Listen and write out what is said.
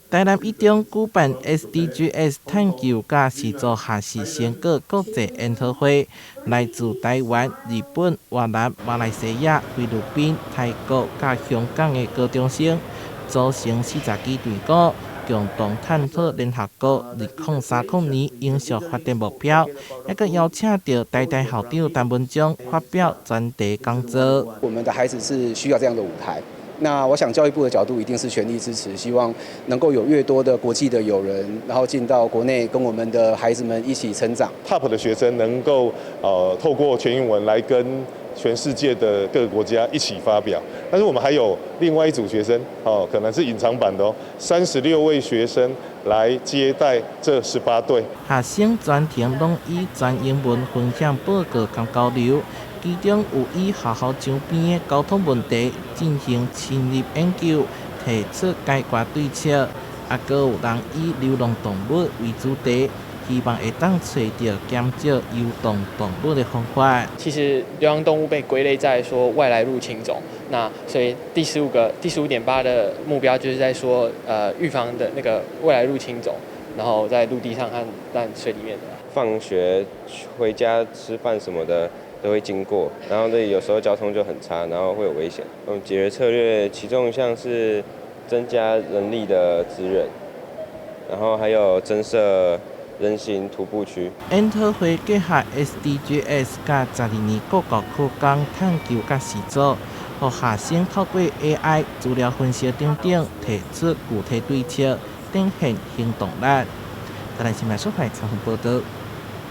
台南一中舉辦 SDGs 探究佮實作學習成果國際研討會，來自台灣、日本、越南、馬來西亞、菲律賓、泰國佮香港的高中生，組成40支隊伍，共同探討聯合國2030年永續發展目標，猶閣邀請著台大校長陳文忠發表專題講座。我們的孩子是需要這樣的舞台。那我想教育部的角度一定是全力支持，希望能夠有越多的國際的友人，然後進到國內跟我們的孩子們一起成長。 Top 的學生能夠透過全英文來跟全世界的各個國家一起發表，但是我們還有另外一組學生，哦，可能是隱藏版的哦，36位學生來接待這18隊。學生全程攏以全英文分享報告佮交流。其中有以學校周邊的交通問題進行深入研究，提出解決對策；猶閣有人以流浪動物為主題，希望會當揣著減少遊蕩動物的方法。其實流浪動物被歸類在說外來入侵種，那所以第15個15.8的目標就是在說，預防的那個外來入侵種，然後在陸地上和在水裡面的。放學回家吃飯什麼的都會經過，然後這裡有時候交通就很差，然後會有危險。解決策略其中一項是增加人力的資源，然後還有增設人行徒步區。研討會結合 SDGs 佮12年國教課綱探究佮實作，予學生透過 AI 資料分析等等，提出具體對策，展現行動力。台南新聞採訪報導。